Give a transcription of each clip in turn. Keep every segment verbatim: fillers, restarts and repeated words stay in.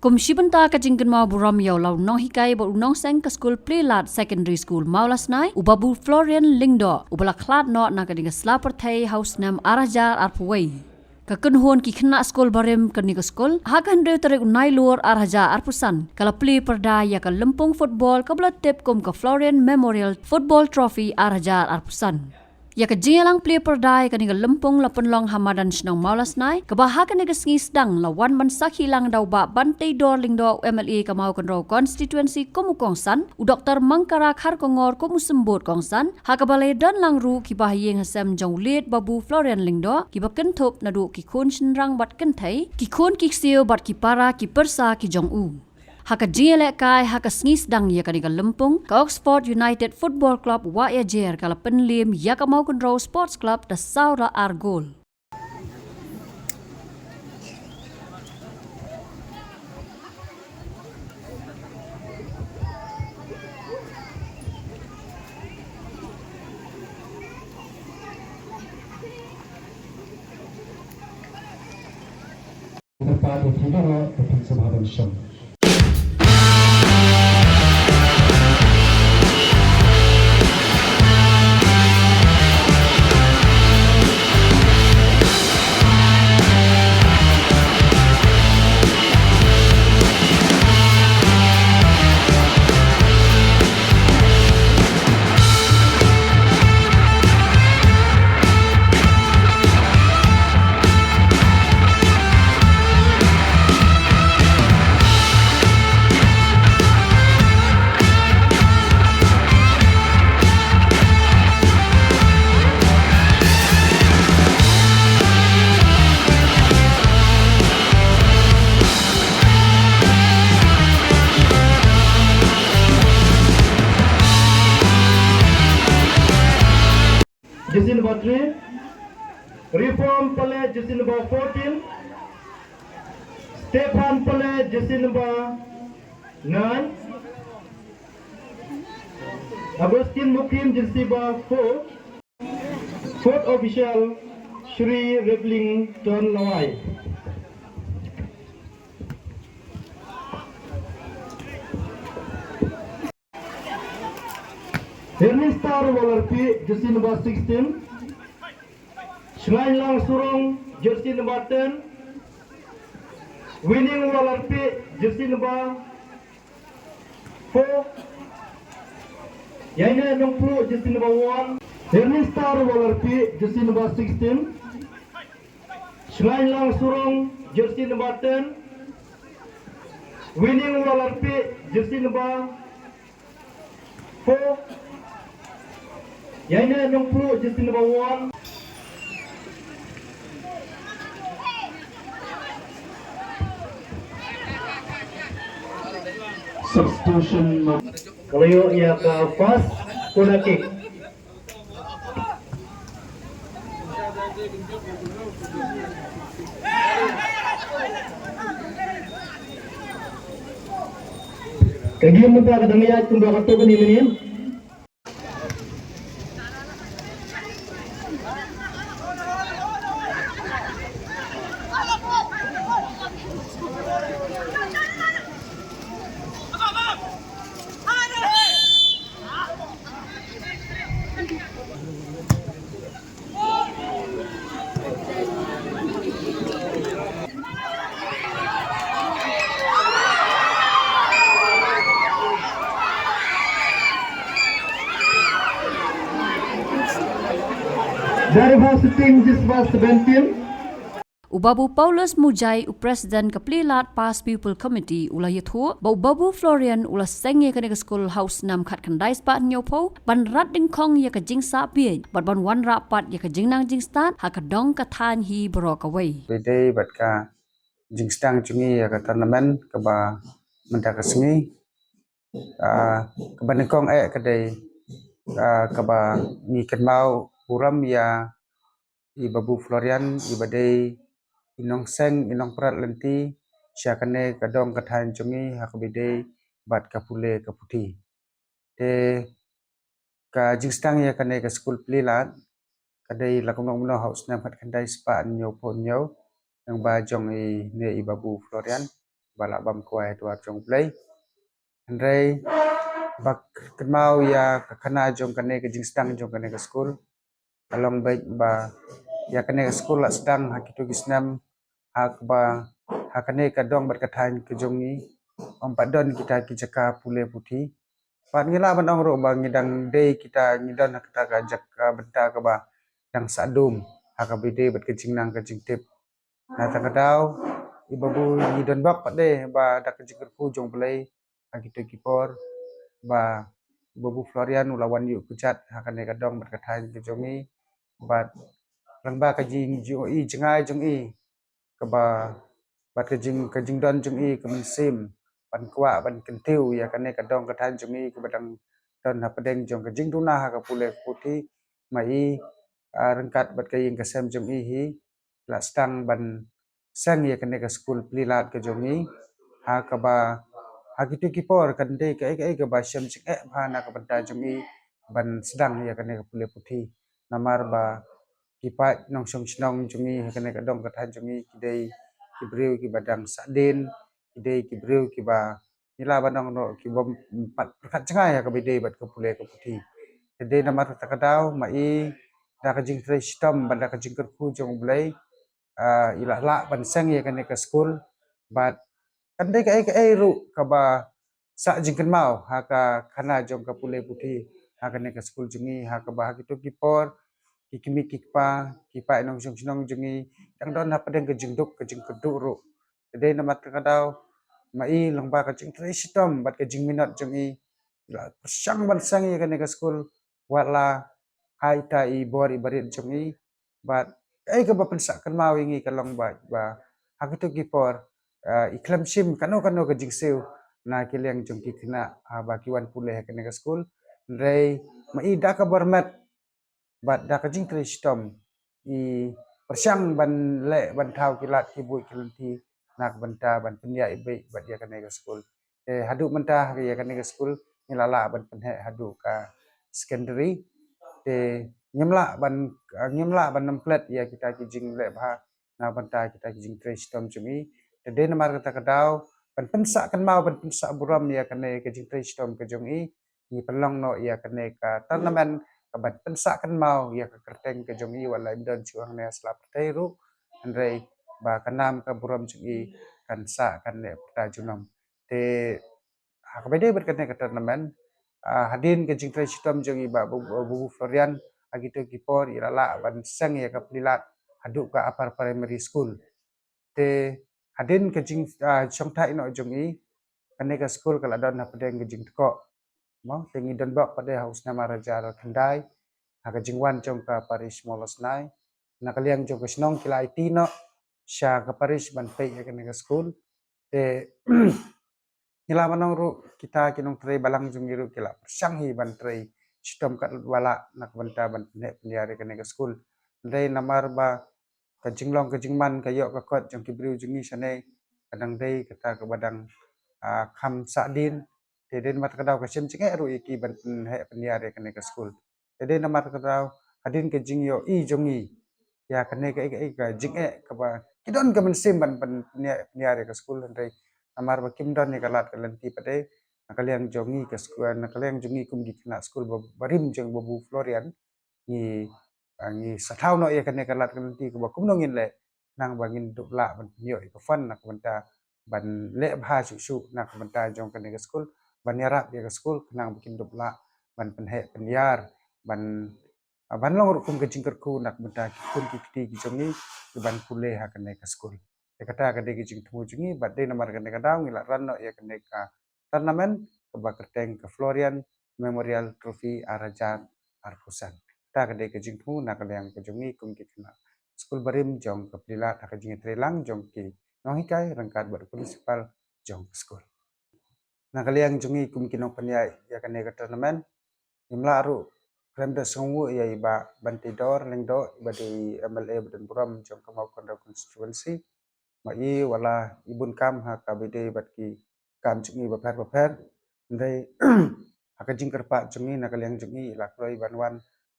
Kum shi bynta ka jingkynmaw burom ïa u law nonghikai bad u nongseng ka skul Plie Lad Secondary School Mawlasnai, u Babu Florian Lyngdoh, uba la khlad noh na kane ka sla pyrthei ha u snem ar hajar arphew wei. Ka kynhun ki khynnah skul barim kane ka skul, ha ka hynriew tarik u Nailur ar hajar arphew san, ka la plie pyrda ïa ka lympung football kaba la tip kum ka Florian Memorial Football Trophy ar hajar arphew san. Ïa ka jingïalang plie pyrda ïa kane ka lympung la pynlong ha madan shnong Mawlasnai, kaba ha kane ka sngi sdang la wan ban sakhi lang da u Bah Banteidor Lyngdoh, u M L A ka Mawkynrew Constituency kum u kongsan, u Doktor Mangkara Kharkongor kum u symbud kongsan, ha kaba la ïadon lang ruh ki bahaïing hasem jong u late Babu Florian Lyngdoh, kiba kynthup naduh ki khun shynrang bad kynthei, ki khun ki ksiew bad ki para ki pyrsa ki jong u. Ha ka jingïalehkai ha ka sngi sdang ïa kane ka lympung, ka Oxford United Football Club Wahiajer ka la pynliem ïa ka Mawkynrew Sports Club da saw la ar gol. Jersey number three, Reform Pale, jersey number fourteen, Stephan Pale, jersey number nine, Augustine Mukim, jersey number four, fourth official, Shri Reblington Lawai. Ernie Star Walarpi, jersey number sixteen. Shngaiñlang Surong, jersey number ten. Winning Walarpi, jersey number four. Yaine Nongplu, jersey number one. Ernie Star Walarpi, jersey number sixteen. Shngaiñlang Surong, jersey number ten. Winning Walarpi, jersey number four. Yaine Nongplu, jersey number one. Substitution. Ka la ïoh ïa ka first corner kick. Ka game mynta ka dang ïaid kumba katto katne minit. Dari bawah shooting just bawah seventeen. U Babu Paulus Mujai, u President ka Plie Lad Past Pupil Committee, u la ïathuh ba u Babu Florian u la seng ïa kane ka skul ha u snem khatkhyndai spah hynñiewphew ban rat dyngkhong ïa ka jingsah bieit bad ban wanrah pat ïa ka jingnang jingstad ha ka dong ka thaiñ hi baroh kawei. Ba dei bad ka jingsdang jong ngi ïa ka tournament kaba mynta ka sngi, ah, kaba nyngkong eh ka dei, ah, kaba ngi kynmaw burom ïa i Babu Florian, iba dei i nongseng, i nongprat lynti sha kane ka dong ka thaiñ jong ngi ha kaba ïadei bad ka pule ka puthi. Te ka jingsdang ïa kane ka skul Plie Lad ka dei la kumno kumno ha u snem khatkhyndai spah hynñiewphew hynñiew, lyngba jong ine i Babu Florian. ba lah bam kwai ha duwar jong U Blei. Hynrei ba kynmaw ïa ka khana jong kane ka jingsdang jong kane ka skul, ka long beit ba ïa kane ka skul la sdang ha kito ki snem ha kaba ha kane ka dong bad ka thaiñ ka jong ngi ym pat don kita ki jaka pule puthi. Bad ngi lah ban ong ruh ba ngi dang dei kita ngi don ha kata ka jaka bynta kaba dang sah dum ha kaba ïadei bad ka jingnang ka jingtip. Na kata ka daw i babu ngi don bok pat de ba da ka jingkyrkhu jong U Blei ha kito ki por ba i babu Florian u la wan ïuh kjat ha kane ka dong bad ka thaiñ ka jong ngi bad lyngba ka jing jong i jngai jong i kaba bad ka jing ka jingdon jong i ka mynsiem ban kwah ban kyntiew ïa kane ka dong ka thaiñ jong i kaba dang don hapdeng jong ka jingduna ha ka pule ka puthi. Ma i, ah, ryngkat bad ka ïing ka sem jong i hi la sdang ban seng ïa kane ka skul pli lad ka jong i ha kaba ha kito ki por kan dei kaei kaei kaba shem jingeh bha na ka bynta jong i ban sdang ïa kane ka pule puthi. Namar ba ki paid nongshong shnong jong i ha kane ka dong ka thaiñ jong i ki dei ki briew kiba dang sah dien, ki dei ki briew kiba ngi lah ban ong ruh kiba ym pat pyrkhat jngai ha kaba ïadei bad ka pule ka puthi. Te dei namar kata ka daw ma i da ka jingtrei shitom bad da ka jingkyrkhu jong U Blei, ah, i la lah ban seng ïa kane ka skul bad kan dei kaei kaei ruh kaba sah jingkynmaw ha ka khana jong ka pule puthi ha kane ka skul jong ngi ha kaba ha kito ki por ki kmie ki kpa ki paid nongshong shnong jong ngi dang don hapdeng ka jingduk ka jingkyrduh ruh. Te dei namar kata ka daw ma i lyngba ka jingtrei shitom bad ka jingminot jong i la pyrshang ban seng ïa kane ka skul wat la ha ita i bor i barit jong i bad kaei kaba pynsah kynmaw ïa ngi ka long ba ba ha kito ki por, ah, i khlem shim kano kano ka jingsiew na ki liang jong ki khynnah, ah, ba ki wan pule ha kane ka skul. Hynrei ma i da ka bor met bad da ka jingtrei shitom i pyrshang ban leh ban thaw ki lad ki buit ki lynti na ka bynta ban pynïaid beit bad ïa kane ka skul. Te haduh mynta ïa kane ka skul ngi la lah ban pynheh haduh ka secondary. Te ngim lah ban ngim lah ban nang plet ïa kita ki jingleh bha na bynta kita ki jingtrei shitom jong i. Te dei namar kata ka daw ban pynsah kynmaw ban pynsah burom ïa kane ka jingtrei shitom ka jong i. Ngi pynlong noh ïa kane ka tournament ka ban pynsah kynmaw ïa ka kyrteng ka jong i wat la im don shuh hangne ha sla pyrthei ruh. Hynrei ba ka nam ka burom jong i kan sah kan leh pyrta junom. Te ha kaba ïadei bad kane ka tournament, ah, hadien ka jingtrei shitom jong i ba bu- bu- bu Florian ha kito ki por i la lah ban seng ïa ka pli lad haduh ka upper primary school. Te hadien ka jing ah, shongthait noh jong i kane ka skul ka la don hapdeng ka jingtkoh. Mo te ngi don bok pat de ha u snem ar hajar khyndai ha ka jingwan jong ka parish Mawlasnai na ka liang jong ka shnong ki la aiti noh sha ka parish ban peit ïa kane ka skul. Te ngi la ban ong ruh kita ki nongtrei balang jong ngi ruh ki la pyrshang hi ban trei shitom katba lah na ka bynta ban pynheh pynïar ïa kane ka skul. Hynrei namar ba ka jinglong ka jingman ka ïoh ka kot jong ki briew jong ngi shane ka dang dei kata kaba dang, ah, kham sah dien. Te dei namar kata ka daw ka shem jingeh ruh ïa ki ban pynheh pynïar ïa kane ka skul. Te dei namar kata ka daw hadien ka jingïohi jong ngi ïa kane ka, ka, ka jingeh kaba ki don ka mynsiem ban pyn- pynïar ïa ka skul hynrei namar ba kim don ïa ka lad ka lynti pat de na ka liang jong ngi ka skul na ka liang jong ngi kum ki khynnah skul ba- barim jong babu Florian ngi, ah, ngi sa thaw noh ïa kane ka lad ka lynti kaba kumno ngin leh khnang ba ngin dup lah ban pynïoh ïa ka fund na ka bynta ban leh bha shuh shuh na ka bynta jong kane ka skul ban ïarap ïa ka skul khnang ba kin dup lah ban pynheh pynïar ban, ah, ban long ruh kum ka jingkyrkhu na ka bynta ki khun ki kti ki jong ngi ki ban pule ha kane ka skul. Te kata ka dei ka jingthmu jong ngi bad dei namar kane ka daw ngi la ran noh ïa kane ka tournament kaba kyrteng ka Florian Memorial Trophy ar hajar arphew san. Kata ka dei ka jingthmu na ka liang ka jong ngi kum ki khynnah skul barim jong ka Pli Lad ha ka jingïatreilang jong ki nonghikai ryngkat bad u principal jong ka skul. Na ka liang jong ngi kum ki nongpynïaid ïa kane ka tournament ngim lah ruh khlem da sngewnguh ïa i Bah Banteidor Lyngdoh iba dei i M L A ba don burom jong ka Mawkynrew constituency. Ma i wat la i bun kam ha kaba ïadei bad ki kam jong i bapher bapher. Hynrei ha ka jingkyrpad jong i na ka liang jong i i la kloi ban wan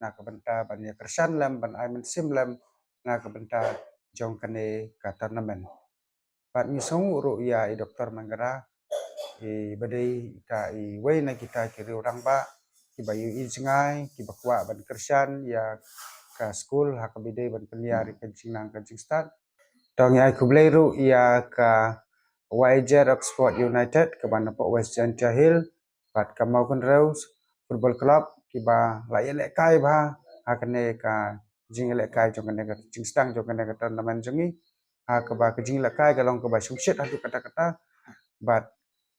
na ka bynta ban ïakyrshan lem ban ai mynsiem lem na ka bynta jong kane ka tournament. Bad ngi sngew ruh ïa i Doktor Mangara, i ba dei ita i wei na kita ki riew rangbah kiba ïohi jngai, kiba kwah ban kyrshan ïa ka skul ha kaba dei ban pynïar ïa ka jingnang ka jingstad. To ngi ai khublei ruh ïa ka Y Z Oxford United kaba napoh West Jaintia Hills, bad ka Mawkynrew Football Club kiba la ïalehkai bha ha kane ka jingïalehkai jong kane ka jingsdang jong kane ka tournament jong ngi, ha kaba ka jingïalehkai ka long kaba shongshit haduh katta katta, bad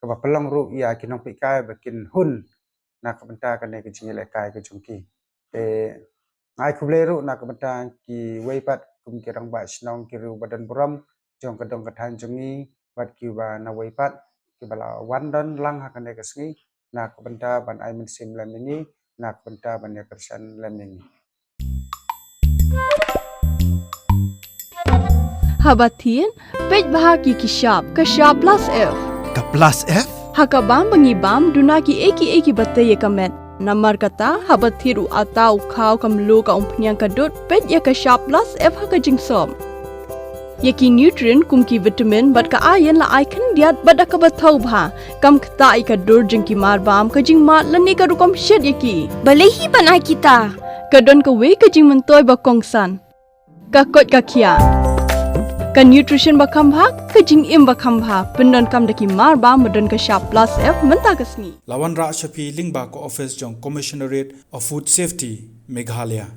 kaba pynlong ruh ïa ki nongpeitkai ba kin hun na ka bynta kane ka jingïalehkai ka jong ki. Te nga ai khublei ruh na ka bynta kiwei pat kum ki rangbah shnong, ki riew ba don burom jong ka dong ka thaiñ jong ngi, bad kiba na wei pat kiba la wan don lang ha kane ka sngi, na ka bynta ban ai mynsiem lem ïa ngi, na ka bynta ban ïa kyrshan lem ïa ngi. Haba thied, peit bha ki ki shap, ka shap plus F. Ka plus F? Ha ka bam ba ngi bam, duna ki ei ki ei kiba tei ïa ka met. Namar kata, haba thied u atta, u khaw, ka mluh, ka umphniang, ka dud, peit ïa ka shap plus F ha ka jingsop. Ïa ki nutrient kum ki vitamin bad ka iron la ai khyndiat bad da kaba thaw bha, kam ktah ïa ka dur jong ki marbam, ka jingmad lane ka rukom shet ïa ki. Balei hi ban ai kita? Ka don kawei ka jingmyntoi ba kongsan. Ka koit ka khiah. Ka nutrition ba kham bha, ka jingim ba kham bha, pyndonkam da ki marbam ba don ka shap plus F mynta ka sngi. La wanrah sha phi lyngba ka office jong Commissionerate of Food Safety, Meghalaya.